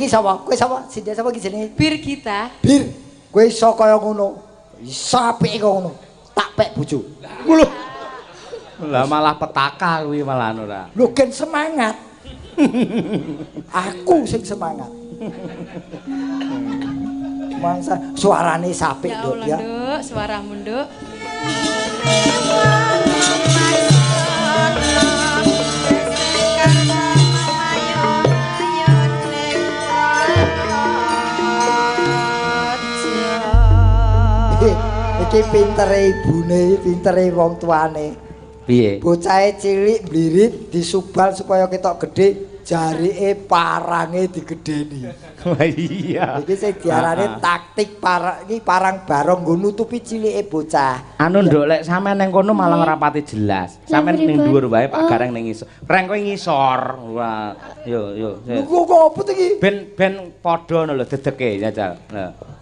Iki sapa? Kowe sapa? Sindhe sapa iki jenenge? Birgita. Bir. Kowe iso kaya ngono. Iso apike kaya ngono. Tak pek bojo. Lho. Lah malah petaka kuwi malah ora. Lho gen semangat. Aku sing semangat. Mangsa suarane sapik, Nduk ya. Nduk, suaramu, Nduk. Iki pintere ibune, pintere wong tuane. Piye? Bocahe cilik mblirit disubal supaya ketok gedhe, jarike parange digedheni. Wah iya. Iki sing diarani taktik parang, iki parang barong nggo nutupi cilike bocah. Anu Nduk, lek sampean ning kono malah ora pati jelas. Sampean ning dhuwur wae, Pak Gareng ning ngisor. Reng kowe ngisor. Wah, yo yo. Lho kok opo to iki? Ben padha ngono lho dedeke jajal. Lho.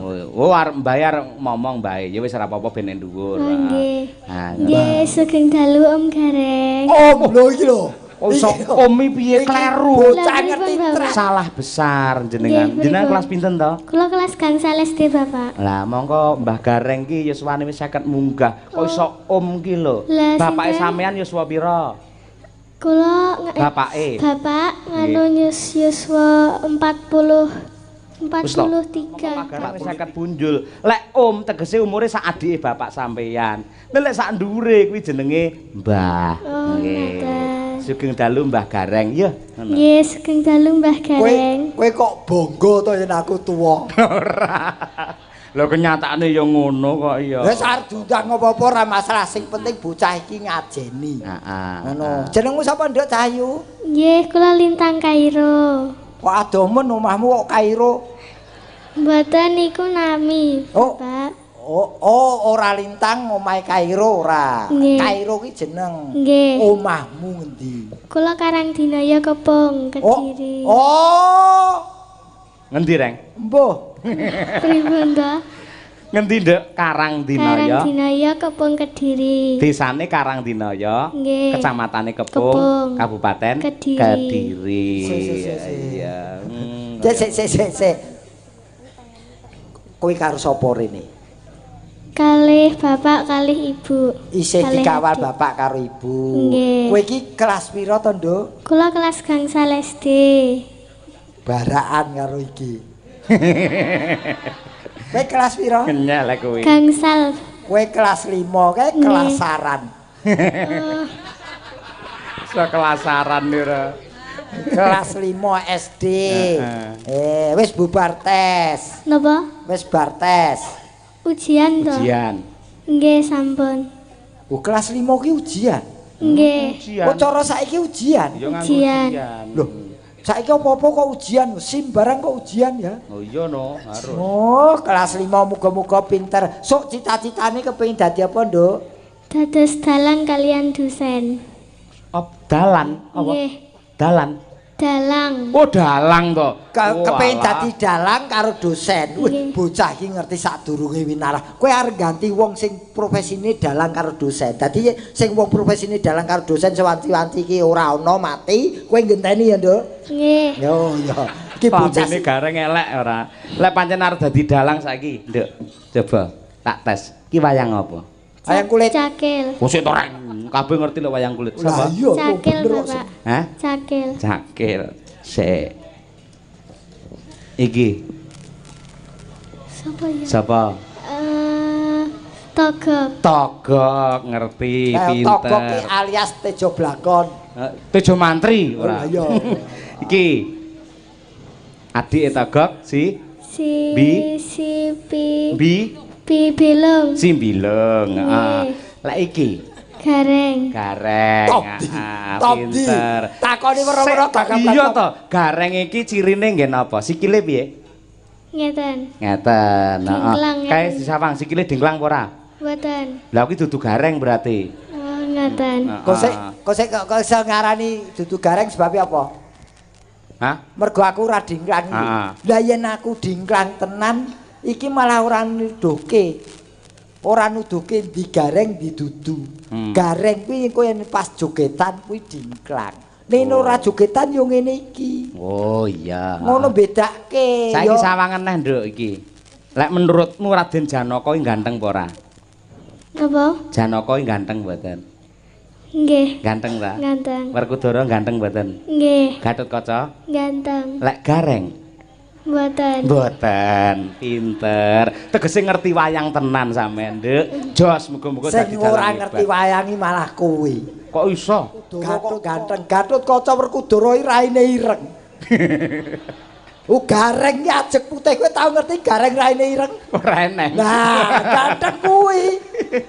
Oh arep mbayar ngomong bae. Ya wis ora apa-apa ben ning dhuwur. Nggih. Nggih, sugeng dalu Om Gareng. Om lho iki lho. Oh sok om piye kleru. Bocah ngerti salah besar jenengan. Jenengan kelas pinten to? Kula kelas gangsal SD, Bapak. Lah mongko Mbah Gareng ki yuswane wis 50 munggah. Kok iso om ki lho. Bapake sampean yuswa pira? Kula bapake. Bapak nganu yuswa 40 43. Wis 50 punjul. Lek om tegese umure sak adike bapak sampeyan. Lek sak ndhuwure kuwi jenenge Mbah. Nggih. Sugeng dalu Mbah Gareng ya. Nggih, sugeng dalu Mbah Gareng. Kowe kok bangga to yen aku tuwa? Ora. Lho kenyataane ya ngono kok ya. Wis arep diundang apa-apa ora masalah, sing penting bocah iki ngajeni. Heeh. Ngono. Jenengmu sapa Nduk Cahyu? Nggih, kula Lintang Kairo. Kok adoh men omahmu kok Kairo? Mboten niku nami, Bapak. Oh, ora Lintang omahe Kairo ora. Kairo ki jeneng. Nggih. Omahmu ngendi? Kula Karangdinaya Kepung, Kediri. Oh. Ngendi, Reng? Mbuh. Pripun to? Ngendi, Nduk? Karangdinaya. Karangdinaya Kepung Kediri. Desane Karangdinaya, kecamatane Kepung, Kabupaten Kediri. Iya. Sik sik sik sik. Kowe karo sapa rene? Kalih bapak kalih ibu. Isih dikawal bapak karo ibu. Kowe iki kelas pira to, Nduk? Kula kelas gangsal SD. Baraan karo iki. Kowe kelas pira? Kenyal lek kowe. Gangsal. Kowe kelas 5, kae kelasaran. So kelasaran ora. Kelas 5 SD. Wis bubar tes. Napa? Wis bar tes. Ujian to? Ujian. Nggih, sampun. Oh, kelas 5 ki ujian. Nggih. Kok cara saiki ujian? Ujian. Loh, saiki apa-apa kok ujian, SIM barang kok ujian ya? Oh iya no, harus. Oh, kelas 5 muga-muga pinter. Sok cita-citane kepengin dadi apa, Nduk? Dados dalang kalian dosen. Op, dalan apa? Nggih. Dalan. Dalang. Oh, dalang to. Kepengin dadi dalang karo dosen. Wih, bocah iki ngerti sadurunge winarah. Kowe arep ganti wong sing profesine dalang karo dosen. Dadi sing wong profesine dalang karo dosen sewanti-wanti iki ora ana mati, kowe ngenteni ya, Nduk? Nggih. Yo yo. Iki bocah sing gareng elek ora. Lek pancen arep dadi dalang saiki, Nduk. Coba tak tes. Ki wayang apa? Wayang kulit. Cakil. Oh sik to, Reng. Kabeh ngerti lho wayang kulit. Sapa? Cakil, Bapak. Hah? Cakil. Cakil. Sik. Iki. Sapa ya? Sapa? Togok. Togok ngerti, pinter. Togok ki alias Tejo Blangkon. Tejo Mantri ora. Iya. Iki. Adike Togok si Si Bi Si Pi Bi Pi Bilung. Si Bilung, heeh. Lek iki Gareng. Gareng. Pinter. Takoni werna-werna gagap. Iya to, gareng iki cirine nggih napa? Sikile piye? Ngeten. Ngeten, heeh. Kae disawang sikile dingklang apa ora? Mboten. Lah kuwi dudu gareng berarti. Oh, ngeten. Kok sik kok iso ngarani dudu gareng sebab apa? Hah? Mergo aku ora dingklang iki. Lah yen aku dingklang tenan iki malah ora nuduhke. Ora nuduhke ndi gareng ndi dudu. Gareng kuwi engko yen pas jogetan kuwi dingklang. Nek ora jogetan yo ngene iki. Oh iya. Ngono bedake. Saiki sawangan neh, Nduk iki. Lek menurutmu Raden Janaka iki ganteng apa ora? Napa? Janaka iki ganteng mboten? Nggih. Ganteng ta? Ganteng. Werkudara ganteng mboten? Nggih. Gatotkaca? Ganteng. Lek Gareng? Mboten. Mboten. Pinter. Tegese ngerti wayang tenan sampean, Nduk. Jos muga-muga dadi dalang. Sing ora ngerti wayangi malah kowe. Kok iso? Gatut ganteng. Gatotkaca Werkudara iki raine ireng. Oh Gareng ki ajeg putih, kowe tau ngerti Gareng raine ireng? Ora eneng. Nah, ganteng kuwi.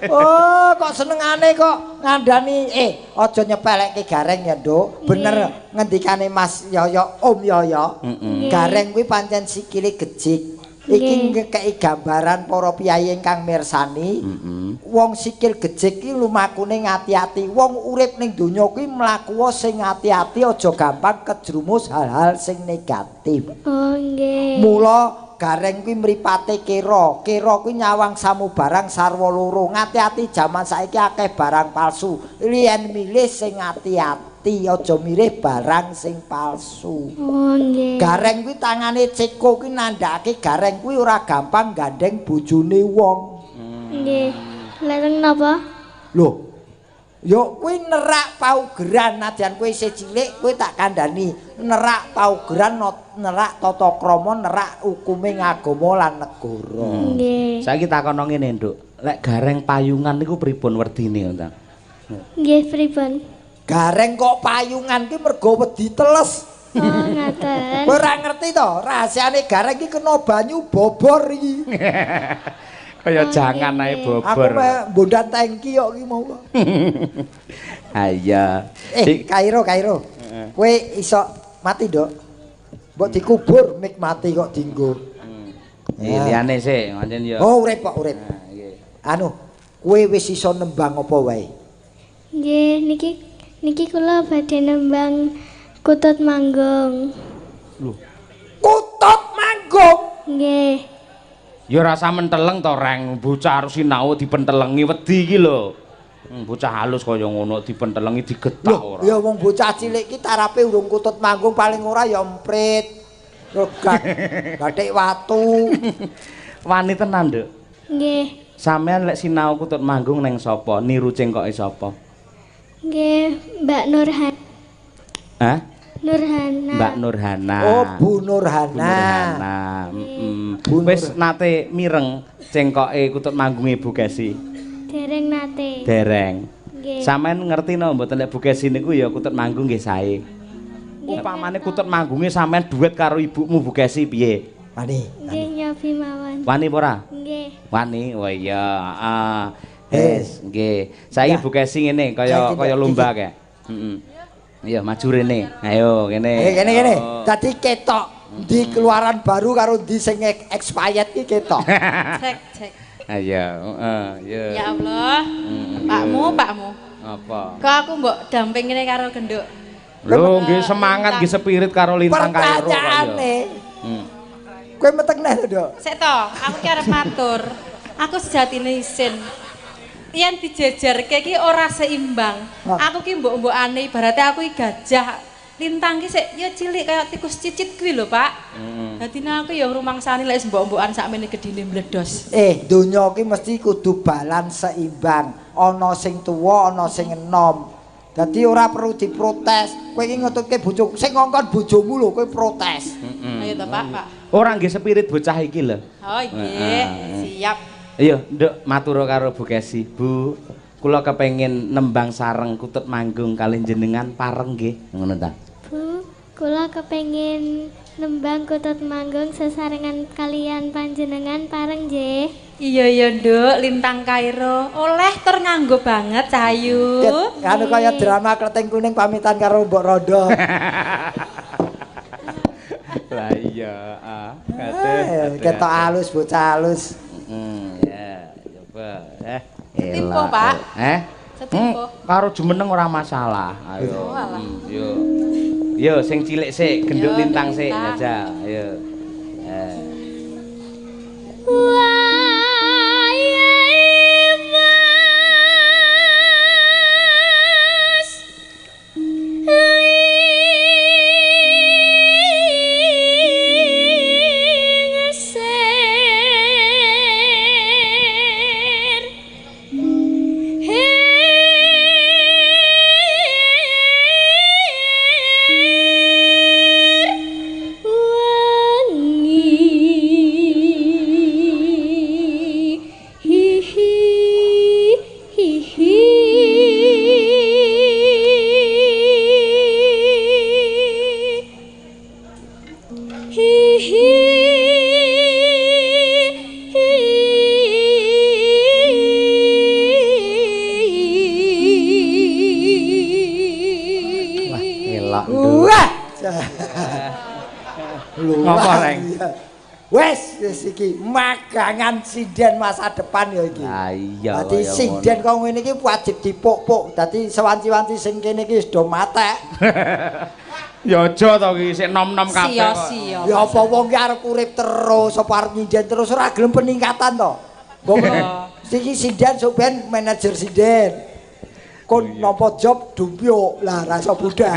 Oh, kok senengane kok ngandani aja nyepelekke Gareng ya, Nduk. Bener ngendikane Mas Yoyo, Om Yoyo. Gareng kuwi pancen sikile gejik. Iki ngekeki gambaran para piyayi ingkang mirsani. Wong sikil gejik iki lumakune ngati-ati. Wong urip ning donya kuwi mlaku sing ati-ati, aja gampang kejerumus hal-hal sing negatif. Oh nggih. Mula Gareng kuwi mripate kera. Kera kuwi nyawang samubarang sarwa loro. Ngati-ati jaman saiki akeh barang palsu. Yen milih sing ati-ati, aja milih barang sing palsu. Oh nggih. Gareng kuwi tangane ceko kuwi nandhakake Gareng kuwi ora gampang gandeng bojone wong. Nggih. Lha napa? Lho. Ya kuwi nerak paugeran, nadyan kowe isih cilik kowe tak kandhani nerak paugeran, nerak tata krama, nerak hukume agama lan negara. Nggih. Saiki takono ngene, Nduk. Lek Gareng payungan niku pripun werdine, Ndang? Nggih, pripun? Gareng kok payungan ki mergo wedi teles. Oh, ngaten. Kowe ora ngerti to, rahasiane Gareng ki kena banyu bobor iki. Kaya jangan ae bobor. Aku meh mbondan tangki kok iki mau. Ha iya. Kairo, Kairo. Kowe iso mati, Nduk. Mbok dikubur mik mati kok dinggo. Liyane sik pancen ya. Oh, urip kok urip. Anu, kowe wis iso nembang apa wae? Nggih, niki kula badhe nembang Kutut Manggung. Lho. Kutut Manggung? Nggih. Ya rasa menteleng to, Reng. Bocah arep sinau dipentelengi wedi iki lho. Bocah halus kaya ngono dipentelengi digetak ora. Ya wong bocah cilik iki tarape urung kutut manggung paling ora ya emprit. Regat, gathik watu. Wani tenan, Nduk. Nggih. Sampeyan lek sinau kutut manggung neng sapa? Niru cengkoke sapa? Nggih, Mbak Nurhana. Hah? Nurhana. Mbak Nurhana. Oh, Bu Nurhana. Bu Nurhana. Wis nate mireng cengkoke kutut manggunge Bu Kesi? Dereng nate. Dereng. Nggih. Sampeyan ngerti no mboten lek Bu Kesi niku ya kutut manggung nggih sae. Upamane kutut manggunge sampeyan duet karo ibumu Bu Kesi piye? Wani. Nggih nyobi mawon. Wani apa ora? Nggih. Wani. Oh iya, heeh. Wis, nggih. Saiki Bu Kesi ngene kaya kaya lomba kae. Heeh. Iya, maju rene. Ayo kene. Kene kene. Dadi ketok ndi keluaran baru karo ndi sing expired iki ketok. Cek, cek. Ayo, heeh, iya. Ya Allah. Pakmu, pakmu. Apa? Kok aku mbok damping ngene karo genduk. Lho, nggih semangat nggih spirit karo Lintang Kairo kok ya. Pertanyaane. Kowe meteng neh to, Nduk? Sik to, aku ki arep matur. Aku sejatine isin. Yen dijejerke ki ora seimbang. Aku ki mbok-mbokane ibarate aku ki gajah. Lintang ki sik ya cilik kaya tikus cicit kuwi lho, Pak. Dadi aku ya ngrumangsani lek mbok-mbokan sakmene gedine mbledos. Donya ki mesti kudu balans seimbang. Ana sing tuwa, ana sing enom. Dadi ora perlu diprotes. Kowe iki ngetutke bojo, sing ngongkon bojomu lho kowe protes. Ayo to, Pak, Pak. Ora nggih spirit bocah iki lho. Oh nggih, siap. Iya, Nduk, matur karo Bu Kesi. Bu, kula kepengin nembang sareng kutut manggung kalih jenengan pareng nggih. Ngono ta? Bu, kula kepengin nembang kutut manggung sesarengan kalian panjenengan pareng nggih. Iya iya, Nduk, Lintang Kairo. Oleh tur nganggo banget Cahayu. Anu kaya drama Kleting Kuning pamitan karo Mbok Rondo. Lah iya, ah. Ketok halus bocah halus. Ya, coba. Setimpo, Pak. Setimpo. Karo jumeneng ora masalah. Ayo. Yo. Yo sing cilik sik, genduk Lintang sik jajal. Ayo. Mas. Pak. Wah. Ngopo, Reng? Wes wis iki magangan sinden masa depan ya iki. Ha iya. Dadi sinden kok ngene iki wajib dipuk-puk. Dadi sewanci-wanci sing kene iki wis do matek. Ya aja to iki sik nom-nom kabeh kok. Ya apa wong ki arep urip terus, apa arep nyinden terus ora gelem peningkatan to. Mbok iki sinden sok ben manajer sinden. Kon nampa job dumpyuk lah ra iso budal.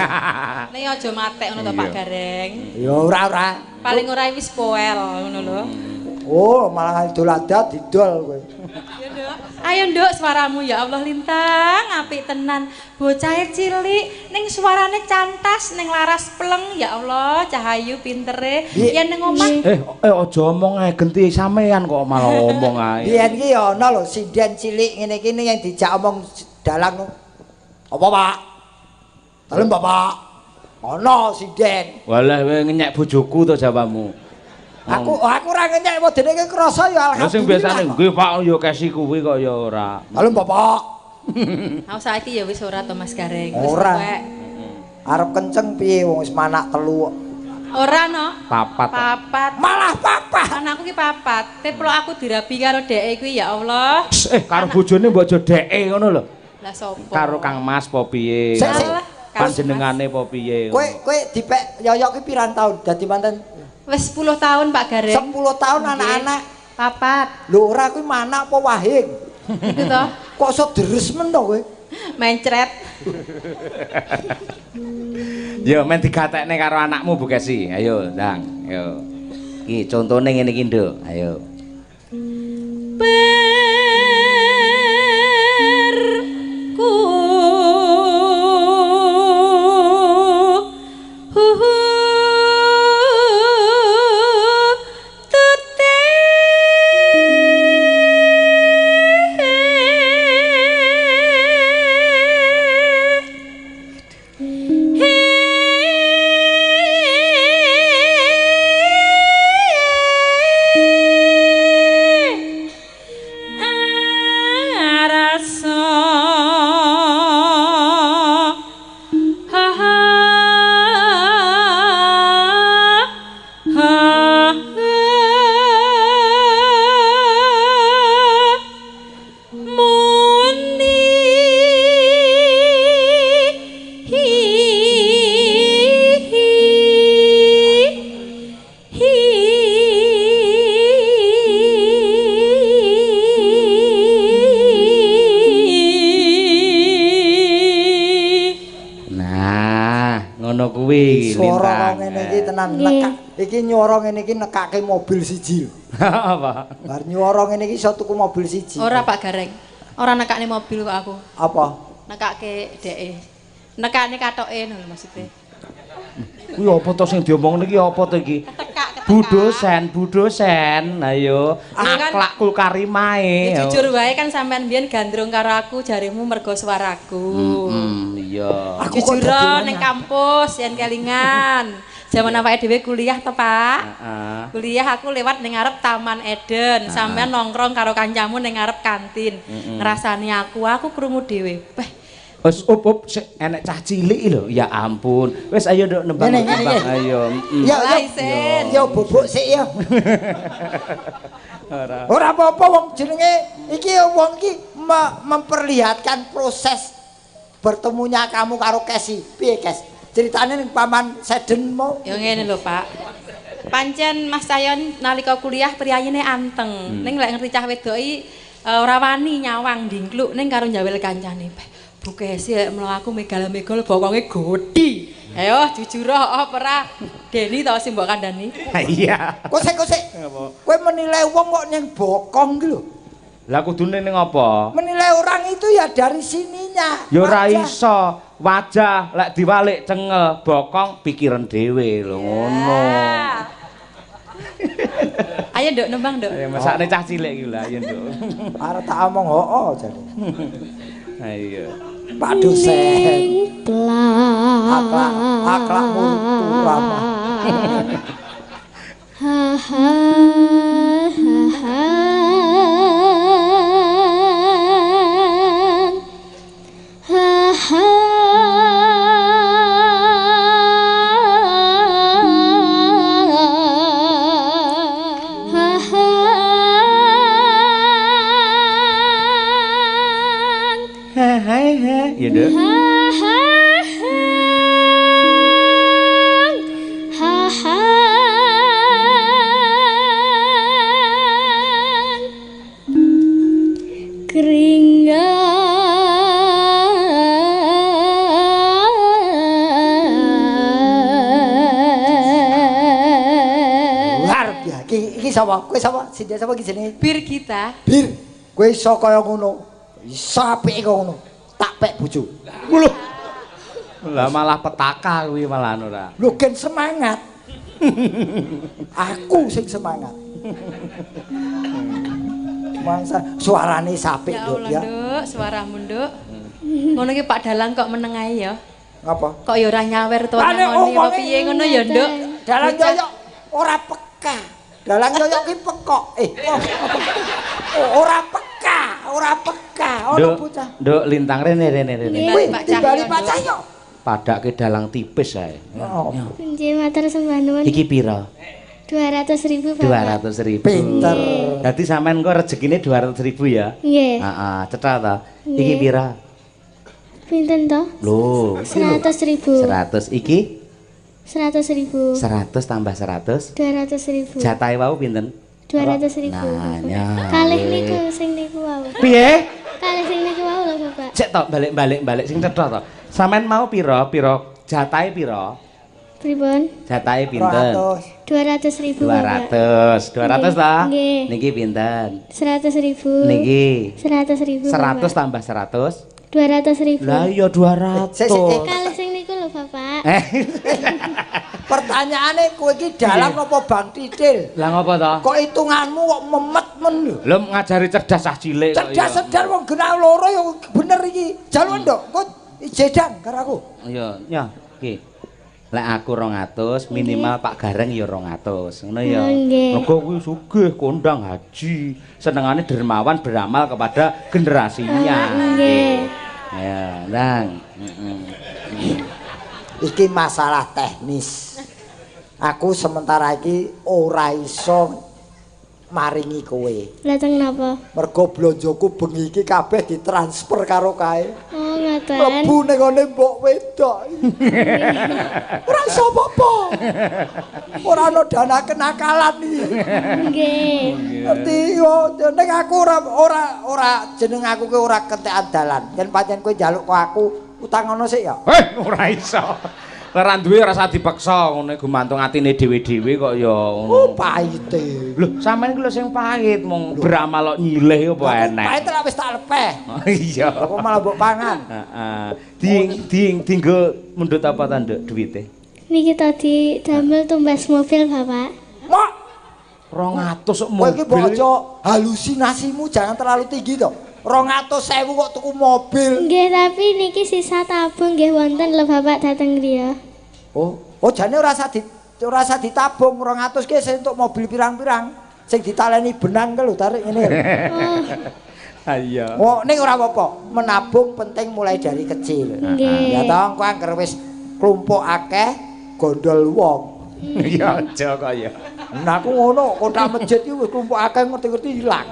Ning aja matek ngono to Pak Gareng. Ya ora ora. Paling ora wis poel ngono lho. Oh, malah idul adha didol kowe. Ya, Nduk. Ayo Nduk suaramu ya Allah Lintang, apik tenan. Bocahe cilik ning suarane cantas ning laras pleng ya Allah, cahayu pintere. Yen ning omah aja omong ae genti sampean kok malah omong ae. Biyen iki ya ana lho sinden cilik ngene iki ning dijak omong dalang. Apa, Pak? Dalem, Bapak. Ana sinden. Walah kowe ngenyek bojoku to jawamu. Aku ora ngenyek wedene iki krasa ya alhamdulillah. Lah sing biasane nggih Pak ya kesi kuwi kok ya ora. Dalem, Bapak. Aku saiki ya wis ora to Mas Gareng. Wis ora. Arep kenceng piye wong wis manak telu kok. Ora no. Papat. Papat. Malah papat. Anakku ki papat. Teplok aku dirabi karo dheke kuwi ya Allah. Karo bojone mbok aja dheke ngono lho. Lah sapa? Karo Kang Mas apa piye? Panjenengane apa piye? Kowe dipek yoyok ki pirang taun dadi manten? Wis 10 tahun Pak Gareng. 10 tahun anak-anak papat. Lho ora kuwi manak apa wahing? Iku to. Kok iso deres men to kowe? Mencret. Yo men digatekne karo anakmu Bu Kesi. Ayo, Ndang. Yo. Iki contone ngene iki, Nduk. Ayo. Iki nyuara ngene iki nekake mobil siji lho. Apa? Bar nyuara ngene iki iso tuku mobil siji. Ora Pak Gareng. Ora nekakne mobil kok aku. Apa? Nekake dheke. Nekakne katoke lho maksude. Kuwi apa to sing diomong niki apa to iki? Bu dosen, Bu dosen. Ayo, akhlakul karimae. Ya jujur wae kan sampean biyen gandrung karo aku jaremu mergo suaraku. Iya. Aku jujur ning kampus yen kelingan. Zaman awake dhewe kuliah to, Pak. Kuliah aku lewat ning ngarep Taman Eden, sampean nongkrong karo kancamu ning ngarep kantin. Ngrasani aku krungu dhewe. Beh. Wis up sik enek cah cilik lho. Ya ampun. Wis ayo nduk nembang nembang ayo. Ya ya bubuk sik ya. Ora. Ora apa-apa wong jenenge iki wong iki memperlihatkan proses bertemunya kamu karo Kesi. Piye, Kes? Ceritane ning Paman Seden mau. Ya ngene lho, Pak. Pancen Mas Cayon nalika kuliah priyayine anteng. Ning lek ngerti cah wedok iki ora wani nyawang dingkluk ning karo njawel kancane. Bu Kesi lek mlo aku megal-megol bokonge godi. Ayo jujur apa ora? Deni to sing mbok kandhani? Iya. Kok sik kok sik. Kowe menilai wong kok ning bokong ki lho. Lah kudune ning apa? Menilai orang itu ya dari sininya. Ya ora iso. Wajah lek diwalik cengel, bokong pikiran dhewe lho ngono. Ayo Nduk nembang Nduk. Ayo mesakne cah cilik iki lho, ayo Nduk. Arep tak omong hoo jane. Ayo. Pak dosen. Akhlak akhlakmu ramah. Ha ha ha ha ha. Ya, Nduk. Ha ha ha ha. Iki sapa? Kowe sapa? Sindhe sapa iki jenenge? Birgita. Bir. Kowe iso kaya ngono. Iso apike kaya ngono. Tak pek bojo. Lho. Lah malah petaka kuwi malah ora. Lho gen semangat. Aku sing semangat. Mangsa suarane sapik lho ya. Nduk, suaramu Nduk. Ngono iki Pak Dalang kok meneng ae ya. Ngapa? Kok ya ora nyawer to nyangoni apa piye ngono ya Nduk. Dalang yoyok ora peka. Dalang yoyok ki pekok. Ora peka, ora peka. Ono bocah. Nduk Lintang rene rene rene. Kuwi timbali Pak Cahyo. Padake dalang tipis ae. Nggih, matur sembah nuwun. Iki pira? 200.000 Bapak. 200.000. Pinter. Dadi sampean kok rezekine 200.000 ya? Nggih. Heeh, cetha ta? Iki pira? Pinten to? Lho, 100.000. 100 iki? 100.000. 100 tambah 100? 200.000. Jatahe wau pinten? 200.000. Nah, ya. Kalih niku sing niku wau. Piye? Kalih sing niku wau lho Bapak. Cek to balik-balik sing cetha to. Sampean mau pira? Pira jatahe pira? Pripun? Jatahe pinten? 200.000. 200. 200 ta? Nggih. Niki pinten? 100.000. Niki 100.000. 100 tambah 100? 200.000. Lah iya 200. Kalih sing niku lho Bapak. Pertanyaane kowe iki dalang apa bang titil? Lah ngopo to? Kok hitunganmu kok memet men lho. Lho ngajari cerdas cah cilik kok. Cerdas sedar wong genah loro ya bener iki. Jalukan nduk, kok jedang karo aku. Iya, ya iki. Lek aku 200 minimal Pak Gareng ya 200. Ngono ya. Mergo kuwi sugih kondang haji, senengane dermawan beramal kepada generasinya. Nggih. Ya, ndang. Iki masalah teknis. Aku sementara iki ora iso maringi kowe. Lah teng napa? Mergo blonjoku bengi iki kabeh ditransfer karo kae. Oh, ngoten. Mlebu ning ngene mbok wedok. Ora iso apa-apa. Ora ana dana kenakalan iki. Nggih. Ngerti yo ning aku ora jeneng aku ki ora kentekan dalan. Yen pancen kowe njaluk kok aku utang ana sik ya. Heh, ora iso. Ora duwe ora usah dipaksa ngono gumantung atine dhewe-dhewe kok ya ngono. Oh, pahite. Lho, sampean iki lho sing pahit mung beramal kok nyilih apa enek. Pahit lak wis tak lepeh. Iya. Kok malah mbok pangan. Heeh. Ding dinggo mundhut apa ta, Nduk, duwite? Niki tadi damel tumbas mobil, Bapak. Mok 200 kok mobil. Kowe iki mbok aja halusinasimu jangan terlalu tinggi to. 200.000 kok tuku mobil. Nggih, tapi niki sisa tabung nggih wonten lho Bapak dateng griya. Oh, oh jane ora usah ditabung 200 ki sing entuk mobil pirang-pirang sing ditaleni benang ke lho tarik ngene. Oh. Ha iya. Oh, ning ora apa-apa. Menabung penting mulai dari kecil. Nggih. Ya toh engko angger wis klumpuk akeh gondol wong. Ya aja kok ya. Nah aku ngono, kotak masjid iki wis klumpuk akeh ngerti-ngerti ilang.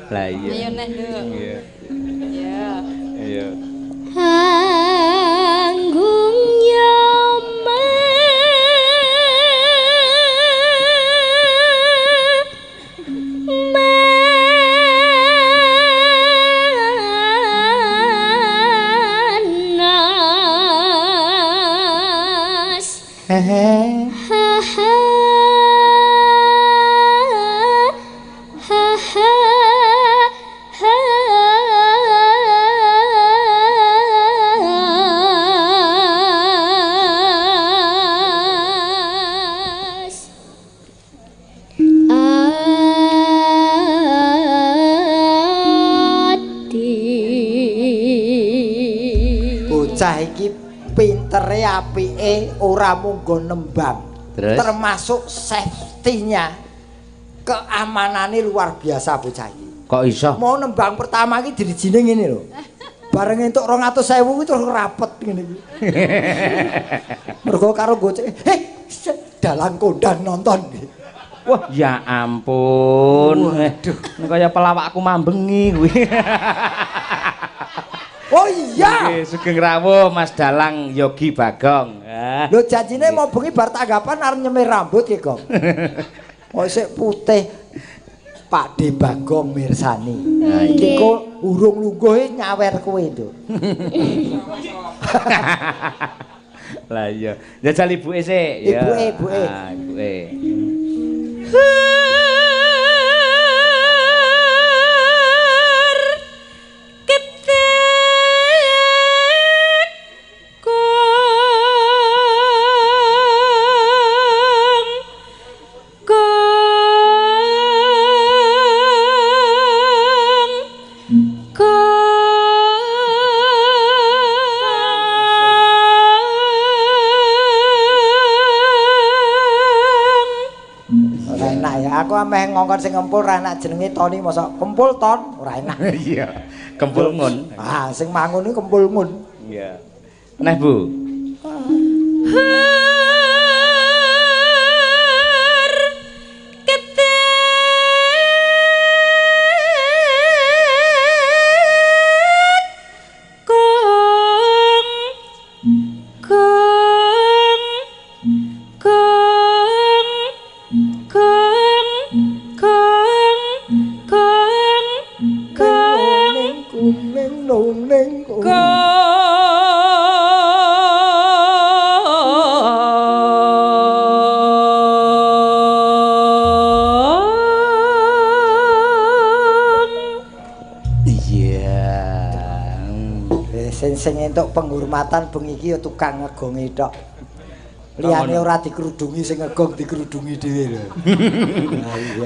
Lah iya. Ayo nek, Nduk. Iya. Iya. Iya. Anggung nyama manas. Hehe. Ha ha ha ha. Bocah iki pintere apike ora munggo nembang. Terus? Termasuk safety-nya, keamanane luar biasa bocah iki. Kok iso? Mau nembang pertama iki dirijine ngene lho. Bareng entuk 200.000 kuwi terus rapet ngene iki. Mergo karo gocek, "Heh, dalang kondang nonton." Wah, ya ampun. Waduh, kaya pelawakku mambengi kuwi. Oh iya. Nggih, sugeng rawuh Mas Dalang Yogi Bagong. Lho janjine mau bengi bar tanggapan arep nyemir rambut ki, Gong. Oh sik putih. Pak D Bagong mirsani. Nah, iki kok urung lungguhe nyawer kowe, Nduk. Lah iya. Jajal ibuke sik. Ibuke, ibuke. Ah, ibuke. Aku ameh ngongkon sing ngempul ra enak jenenge Toni mosok kempul ton ora enak. Iya. Kempul ngun. Ah, sing mangun iki kempul ngun. Iya. Neh, Bu. Sing entuk penghormatan bengi iki ya tukang ngegonge tok. Liyane ora dikerudungi sing ngegong dikerudungi dhewe lho.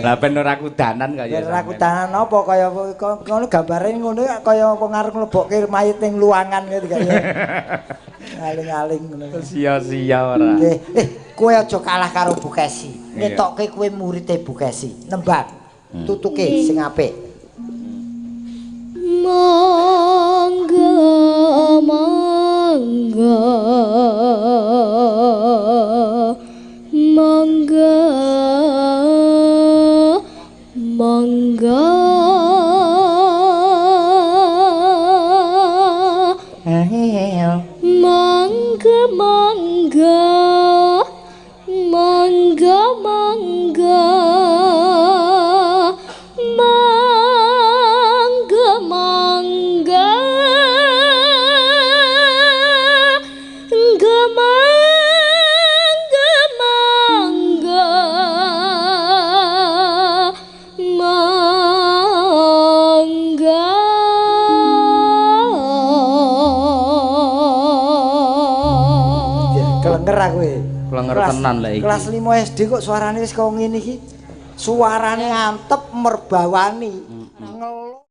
Lah ben ora kudanan kaya. Ben ora kudanan apa kaya ngono gambare ngono kaya wong arep mlebokke mayit ning luangan gitu kaya. Aling-aling ngono. Sia-sia ora. Kowe aja kalah karo Bu Kesi. Ngetokke kowe murite Bu Kesi. Nembang. Tutuke sing apik. Monggo monggo monggo monggo monggo monggo monggo monggo tenan lek iki. Kelas 5 SD kok suarane wis kaya ngene iki. Suarane antep merbawani. Ngeluh.